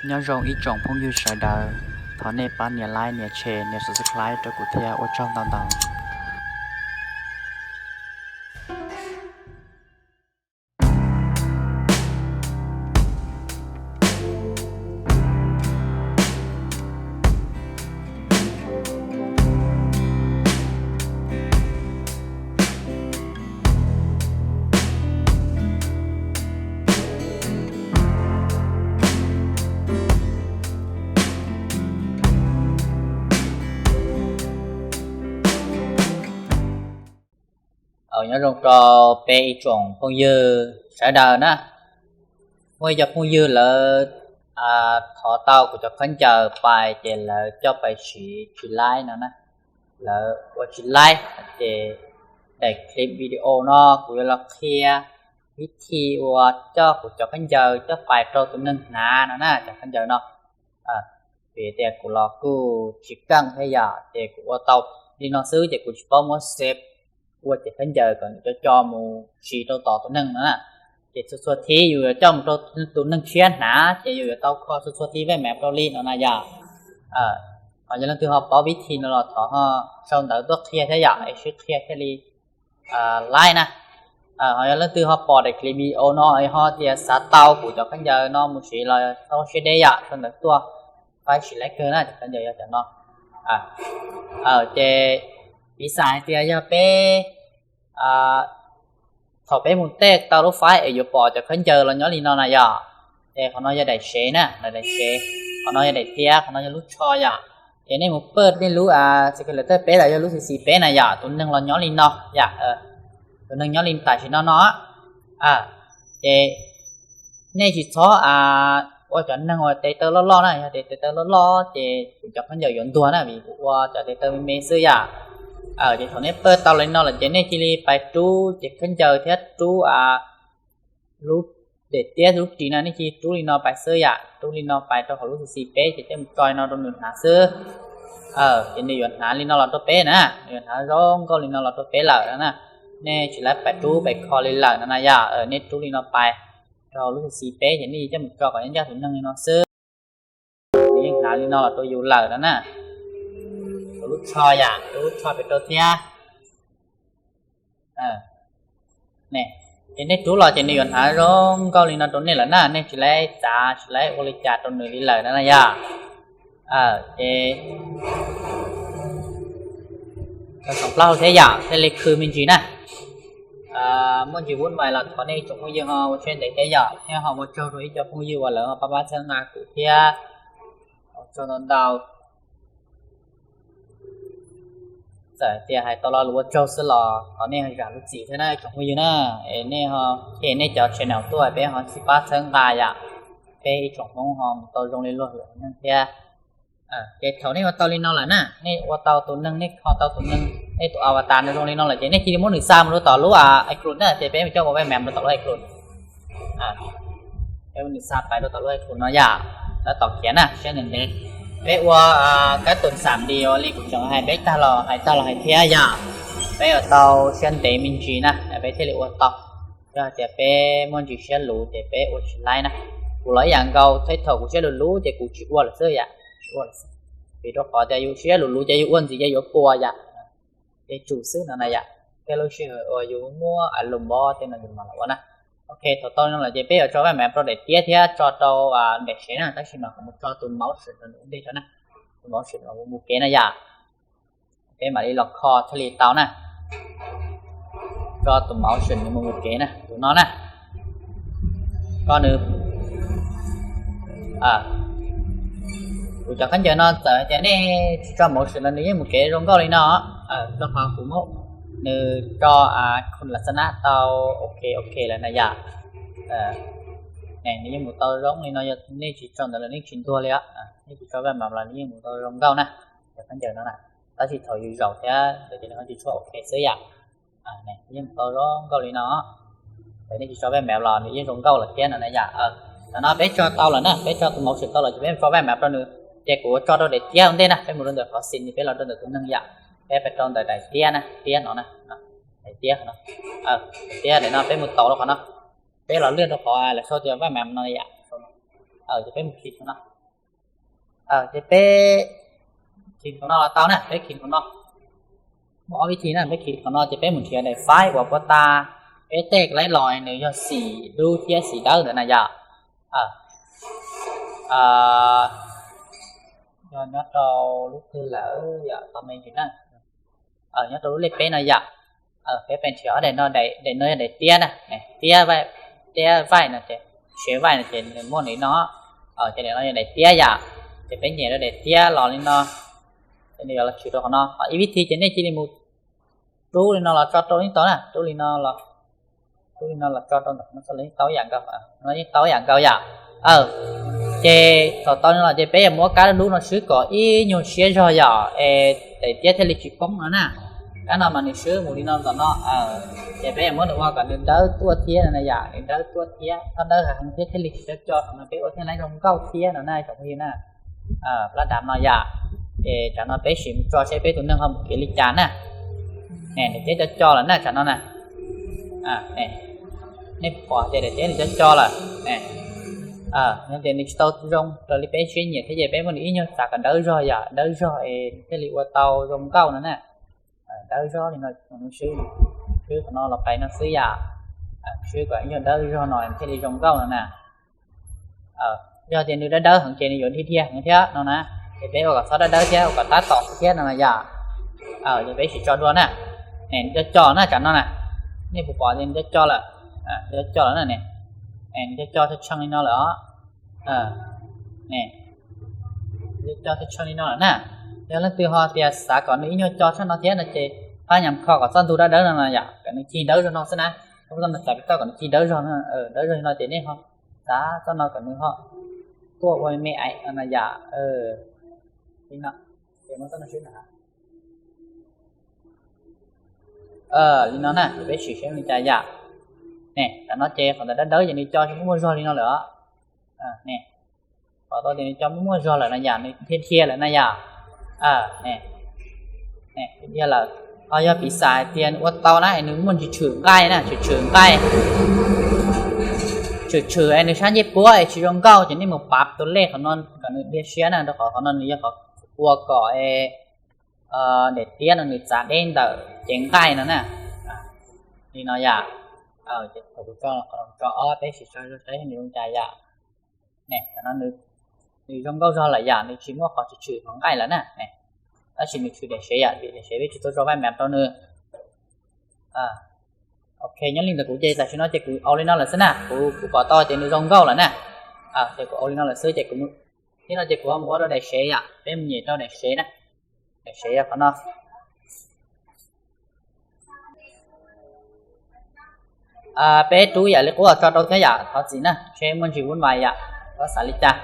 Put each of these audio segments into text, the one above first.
Nyob zoo ib tsoom phooj ywg sawv daws, thov nej pab nias like, nias share, nias subscribe rau kuv thiab, ua tsaug ntau ntau. Nyob zoo rau peb ib tsoom phooj ywg sawv daws na. Muaj ib co phooj ywg lawv thov tau kuv cov khaub ncaws pais ces lawv coj pais siv tsis laib no na. Lawv ua tsis laib ces daim clip video no kuv yuav los qhia vib thi uas coj kuv cov khaub ncaws coj pais rau tus neeg hnav no na, cov khaub ncaws no. Vim tias kuv los kuj tsis keej thiab yom, ces kuv ua tau li no xwb ces kuv tsis paub muab xev ua ces khaub ncaws kom nws cov co mus siv rau tom tus neeg no na. Ces txhua txhua thib yus yuav coj mus rau tus neeg tshiab hnav ces yus yuav tau kho txhua txhua thib vaj mev rau li no na yom. Ho yog leej twg ho paub vib thi no los thov ho sau ntawv tuaj qhia thiab yom, es sib qhia thiaj li laib na. Ho yog leej twg ho pom daim clip video no es ho tias xav tau kuv cov khaub ncaws no mus siv los txhob siab deb yom, sau ntawv tuaj, pab siv laib kawg na, cov khaub ncaws yog cov no. Ces piv xam hais tias yog peb thaum peb mus tej tau lub faib es yuav pom cov khaub ncaws los nyob li no na yom. Ces qhov no yog daim sev na, daim sev, qhov no yog daim tiab, qhov no yog lub tsho yom. Ces nej mus pawj nej lub xi ke lawv tej peb los yog lub xi xi peb na yom, tus neeg los nyob li no yom. Tus neeg nyob li tam sim no no. Ces nej tsis txhob ua cov neeg uas tes taw loj loj na, yog tes taw loj loj ces kuv cov khaub ncaws yuav ntuag na, vim kuv ua cov tes taw me me xwb yom. Ces thaum nej pawj tau li no lawm ces nej cia li pais rub ces khaub ncaws thiab rub lub daim tiab lub ris no nej cia li rub li no pais xwb yom, rub li no pais rau hauv lub xi xi peb ces coj mus tso li no rau nws hnav xwb. Ces nws yuav hnav li no los rau peb na, nws yuav hnav zoo nkauj li no los rau peb lawm no na. Nej tsis laib pais rub pais kho li lawm no na yom, nej rub li no pais rau hauv lub xi xi peb ces nej coj mus tso kom ncaj tus neeg li no xwb. Nws yeej hnav li no los rau yus lawm no na. Rau lub tsho yom, rau lub tsho pem rau thiab. Ces nej rub los ces nws yuav hnav zoo nkauj li no rau nej lawm na, nej tsis laib txav tsis laib ua li cas rau nws li lawm no na yom. Ces txhob plaub hau thiab yom, thiaj li khw me ntsis na. Muaj ntsis vub mais los thov nej ib tsoom phooj ywg ho ua siab ntev thiab yom, thiab ho ua tsaug rau ib co phooj ywg uas lawv ho pab pab txhawb nqa kuv thiab. Ua tsaug ntau ntau. Txawm tias hais tau lo lus ua tsaug xwb los thov nej zam lub txim thiab na ib tsoom phooj ywg na. Es nej ho, ces nej cov channel tuaj peb ho sib pab txhawb nqa yom, peb ib tsoom Hmoob ho mus tau zoo li luag lwm neeg thiab. Ces thaum nej ua tau li no lawm na, nej ua tau tus neeg, nej kho tau tus neeg, nej tus avatar no zoo li no lawm ces nej cia li muab nws xa mus rau tom lub iClone na, ces peb mus coj ua vaj mev rau tom lub iClone. Peb muab nws xa pais rau tom lub iClone no yom, tab tom khiav na, siab ntev ntev. Peb ua kab tus xam di li kuv tseem hais peb tag los hais tag los hais thiab yom, peb yuav tau siab ntev me ntsis na peb thiaj li ua tau. Yog hais tias peb muaj ntsis siab luv ces peb ua tsis laib na. Kuv los ib yam nkaus, thaum kuv siab luv luv ces kuv tsis ua lawm xwb yom, tsis ua lawm xwb. Vim rau qhov tias yus siab luv luv ces yus ua ntxiv ces yuav puas yom. Ces tsum xwb no na yom, thiab lub sij hawm uas yus muaj lus mob tej no yus mam los ua na. Ok, thaum tau li no lawm ces peb yuav tso vaj mev rau daim tiab thiab tso rau daim sev na, tab sis mas kuv mus tso tus motion no ua ntej tso na, tus motion no mus mus kev na yom. Peb mam li los kho thiaj li tau na. Tso tus motion no mus mus kev na, tus no na. Kho nws. Kuv cov khaub ncaws no txawm hais tias nej tsis tso motion los nws yeej mus kev zoo nkauj li no. Rau qhov kuv muab nws tso khum las xas nab tau ok ok lawm na yom. Nws yeej mus tau zoo li no, yog nej tsis tso ntawd los nej tsis ntuag li os. Nej tsis tso vaj mev los nws yeej mus tau zoo nkauj na. Cov khaub ncaws no na, tab sis thaum yus zaum thiab ntawd ces nws ho tsis tshua ok xwb yom. Yeej mus tau zoo nkauj li no. Thaum nej tsis tso vaj mev los nws yeej zoo nkauj lawm thiab no na yom. Thaum no peb tso tau lawm na, peb tso tus motion tau lawm ces peb mus tso vaj mev rau nws. Ces kuv tso rau daim tiab ua ntej na, peb mus rau ntawm qhov xim peb los rau ntawm tus neeg yom. Peb pais rau ntawm daim tiab na, tiab no na, daim tiab no. Daim tiab daim no peb mus tau rau qhov no. Peb los lwaj rau qhov lawv sau tias vaj mev no yom. Ces peb mus khi qhov no. Ces peb khi qhov no los tau na, peb khi qhov no. Muaj ob vib thi na, peb khi qhov no ces peb mus nrhiav daim file uas puag ta peb tej laib los nws yog xim dub thiab xim dawb ntawd na yom. Yog nyob rau lub twg lawm yom, tau me ntsis na. Nyob rau lub lej peb no yom. Peb pheej nrhiav ob daim no, daim no yog daim tiab na, tiab, tiab vaij no ces, sev vaij no ces nws muaj li no. Ces daim no yog daim tiab yom, ces peb nyem rau daim tiab los li no, ces nws yuav los tshwm rau qhov no. Ho ib vib thi ces nej cia li mus rub li no los tso rau yeej tau na, rub li no los, rub li no los tso rau ntawm no txog los yeej tau ib yam nkaus, no yeej tau ib yam nkaus yom. Ces thaum tau li no ces peb yuav muab kab dub dub no swb kom ib nyuag siab zog yom, es daim tiab thiaj li tsis poob no na. Kab no mas nws swb mus li no tom no, ces peb yuav muab nws ua kom nws dawb tuaj thiab no na yom, nws dawb tuaj thiab, txhob dawb heev thiab thiaj li tsis co co, thaum no peb ua thiaj li zoo nkauj thiab no na tsoom phooj ywg na. Plab dam no yom, ces tsam no peb sim mus tso seb peb tus neeg ho mus kev li cas na. Nws twb co co lawm na tsam no na. Nej pom tias daim tiab nws co co lawm. Yog tias nws tsis tau zoo raws li peb siab nyiam thiab ces peb muab nws ib nyuag txav kom dawb zog yom, dawb zog es thiaj li ua tau zoo nkauj no na. Dawb zog li no, swb, swb qhov no los pais no xwb yom. Swb kom ib nyuag dawb zog no thiaj li zoo nkauj no na. Yog tias nws dawb dawb heev ces nws yuav dhia dhia heev thiab no na. Ces peb ua kom txhob dawb dawb thiab, ua kom tab tom xwb thiab no na yom. Ces peb sim tso dua na. Nws co co na tsam no na. Nej puas pom tias nws co co lawm? Nws co co lawm na ne. Nws co co tshee tshee li no lawm os. Nws co co tshee tshee li no lawm na. Yog leej twg ho tias xav kom nws ib nyuag co tshaj no thiab no ces phab nyas kho kom txoj ntug dawb dawb no no yom, kom nws cig dawb zog no xwb na. Txoj no txav pem toj kom nws cig dawb zog, dawb zog li no ces nej ho xav txoj no kom nws ho tuaj ua me aim no na yom. Li no, ces muab txoj no swb na. Li no na, peb sim seb li cas yom. Ne, tam no ces qhov ntawd dawb dawb ces nws co tsis muaj muaj zog li no lawm os. Ne, pom tau tias nws co muaj muaj zog lawm no yom, nws dhia dhia lawm no yom. Dhia lawm. Ho yog piv xam hais tias nws ua tau na es nws muaj ntsis tshwm nqaij na, tshwm tshwm nqaij, tshwm tshwm es nws sab ncej puab es tsis zoo nkauj ces nej mus pav tus lej qhov no kom nws dhia siab na, rau qhov qhov no nws yog qhov ua kom daim tiab no nws txav deb ntawm cev nqaij no na. Li no yom. Ces thaum kuv tso, tso ob peb sim tso saib nws zoo cas yom. Ne, tam no nws zoo nkauj zog lawm yom, nws tsis muaj qhov tshwm tshwm qhov nqaij lawm na. Tab sis nws tshwm daim sev yom, vim daim sev peb tsis tau tso vaj map rau nws. Ok, nyob li ntawd kuv ces tam sim no ces kuv au li no lawm xwb na, kuv, kuv pom tau ces nws zoo nkauj lawm na. Ces kuv au li no lawm xwb ces kuv, thiab no ces kuv ho mus ua rau daim sev yom, peb mus nyem rau daim sev na. Daim sev yog qhov no. Peb rub yam li qub los tso rau thiab yom, thov txim na, seb muaj ntsis vuv vais yom, txhob xav li cas.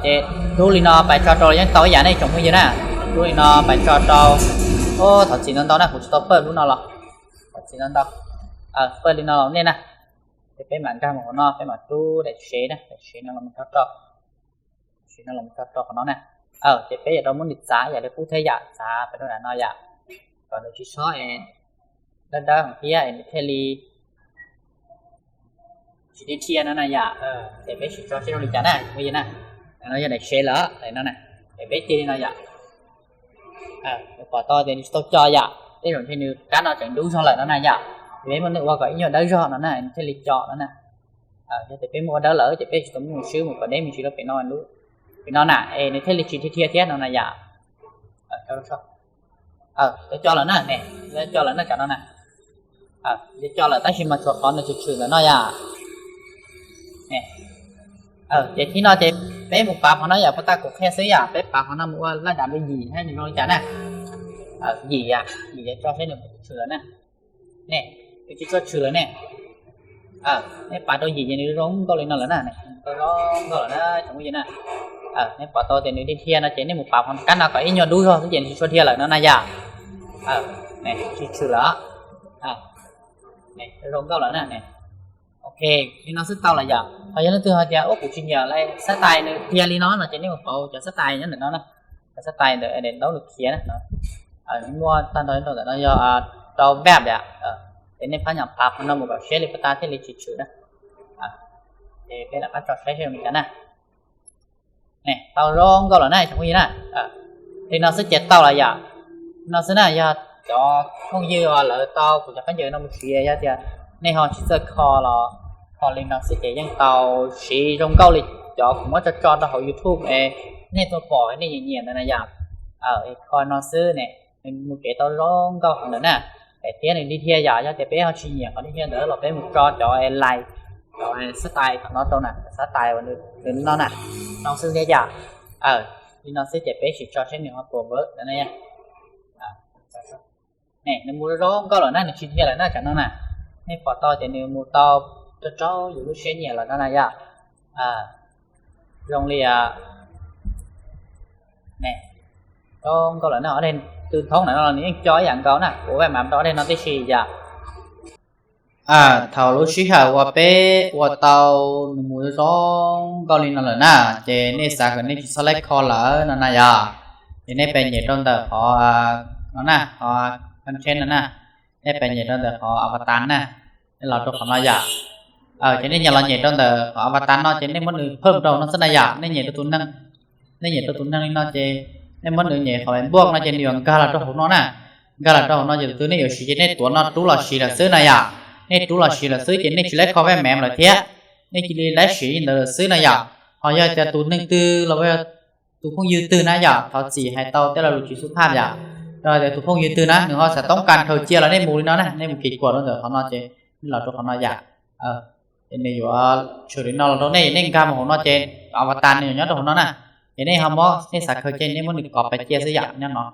Ces rub li no pais tso rau yeej tau ib yam ne tsoom phooj ywg na. Rub li no pais tso rau, thov txim ntau ntau na, kuv tsis tau pawj lub no los, thov txim ntau ntau. Pawj li no los nej na. Ces peb mam nkag mus qhov no, peb mam rub daim sev na, daim sev no los tso rau, daim sev no los tso rau qhov no na. Ces peb yuav rau muab nws txav yam li qub thiab yom, txav pais rau nram no yom, kom nws tsis txhob es dawb dawb heev thiab es nws thiaj li tsis dhia dhia no na yom. Ces peb sim tso seb zoo li cas na, phooj ywg na. No yog daim sev lawm, daim no na. Ces peb cia li no yom. Pom tau tias nws tsis tau co yom, tej zaum ntshe nws kab no tseem dub zog lawm no na yom. Ces peb muab nws ua kom ib nyuag dawb zog no na, nws thiaj li co no na. Yog tias peb muab ua dawb lawm ces peb tsis tau muab mus swb mus kom deb me ntsis rau pem no, pem no na, es nws thiaj li tsis dhia dhia thiab no na yom. Co lawm na, ne, co lawm na, tsam no na. Co lawm tab sis mas tshuav qhov nws tshwm tshwm ntawm no yom. Ces thib no ces peb mus pav qhov no yom, puag ta kuv qhia xwb yom, peb pav qhov no mus ua laj dam li yim thiab nws zoo li cas na. Yim, yim tso seb nws tshwm lawm na. Ne, nws tsis tshwm lawm ne. Nej pav rau yim ces nws zoo nkauj li no lawm na, zoo nkauj lawm na tsoom phooj ywg na. Nej pom tau tias nws dhia dhia no ces nej mus pav qhov kab no kom ib nyuag dub zog xwb ces nws tsis tshua dhia lawm no na yom. Tsis tshwm lawm. Zoo nkauj lawm na. Ok, li no xwb tau lawm yom. Ho yog leej twg hais tias ub kuv tsis nyiam li xab tais nws dhia li no no ces nej mus pauv cov xab tais nyob ntawm no na. Cov xab tais ntawm daim ntaub nws khiav na. Muaj tag nrho ntawm no yog rau vab yom. Ces nej phab nyas pav qhov no mus kom siab li puag ta thiaj li tsis tshwm na. Ces peb lam pab tso saib seb zoo li cas na. Tau zoo nkauj lawm na tsoom phooj ywg na. Li no xwb ces tau lawm yom. Li no xwb na, yog cov phooj ywg uas lawv tau kuv cov khaub ncaws no mus siv, yog tias nej ho tsis txawj kho los kho li no xwb ces yeej tau siv zoo nkauj li cov kuv muab tso tso rau hauv YouTube es nej tuaj pom nej nyiam nyiam ntawd na yom. Kho no xwb ne, nws mus kev tau zoo nkauj heev ntawm na. Es thiab nws lig dhia yom, yog tias peb ho tsis nyiam qhov lig dhia ntawd los peb mus tso cov lais, cov xab tais qhov no rau na, xab tais uas nws no na, no xwb thiab yom. Li no xwb ces peb sim tso seb nws ho puas work na. Nws mus zoo nkauj lawm na, nws tsis dhia lawm na tsam no na. Nej pom tau tias nws mus tau rau rau yus lub siab nyiam lawm no na yom. Zoo li zoo nkauj lawm na, ob daim tw thoob ntawm no los nws yeej co ib yam nkaus na, kuv ua vaj mam rau ob daim no tib si yom. Thaum lub sij hawm uas peb ua tau nws mus zoo nkauj li no lawm na, ces nej xav kom nej tsis txhob laib kho lawm no na yom, ces nej pes nyem rau ntawm qhov no na, qhov content no na, nej pes nyem rau ntawm qhov avatar na, nej los rau qhov no yom. Ces nej nyem los nyem rau ntawm qhov avatar no ces nej muab nws phawm rau hauv no xwb na yom, nej nyem rau tus neeg, nej nyem rau tus neeg li no ces nej muab nws nyem qhov npuaj no ces nws yuav nkag los rau hauv no na. Nkag los rau hauv no ces tus twg nej yuav siv ces nej tuav no rub los siv lawm xwb na yom. Nej rub los siv lawm xwb ces nej tsis laib kho vaj mam lawm thiab, nej cia li laib siv li ntawd lawm xwb na yom. Ho yog tias tus neeg twg los tus phooj ywg twg na yom, thov txim hais tau tej lo lus tsis xub phaj yom. Yog tias tus phooj ywg twg na nws ho xav toob kas khaws cia los nej mus li no na, nej mus kis kuam rau ntawm qhov no ces nej los rau qhov no yom. Ces nws yuav tshwm li no los rau nej, nej nkag mus hauv no ces avatar nws yuav nyob rau hauv no na. Ces nej ho muab, nej xav khaws cia nej muab nws kos pais cia xwb yom, nyob no.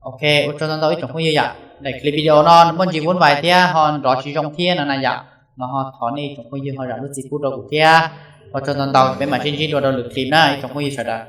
Ok, ua tsaug ntau ntau ib tsoom phooj ywg yom, daim clip video no nws muaj ntsis vuab vais thiab ho nrov tsis zoo thiab no na yom, no ho thov nej tsoom phooj ywg ho zam lub txim pub rau kuv thiab. Ua tsaug ntau ntau, peb mam sib ntsib dua rau lwm clip na ib tsoom phooj ywg sawv daws.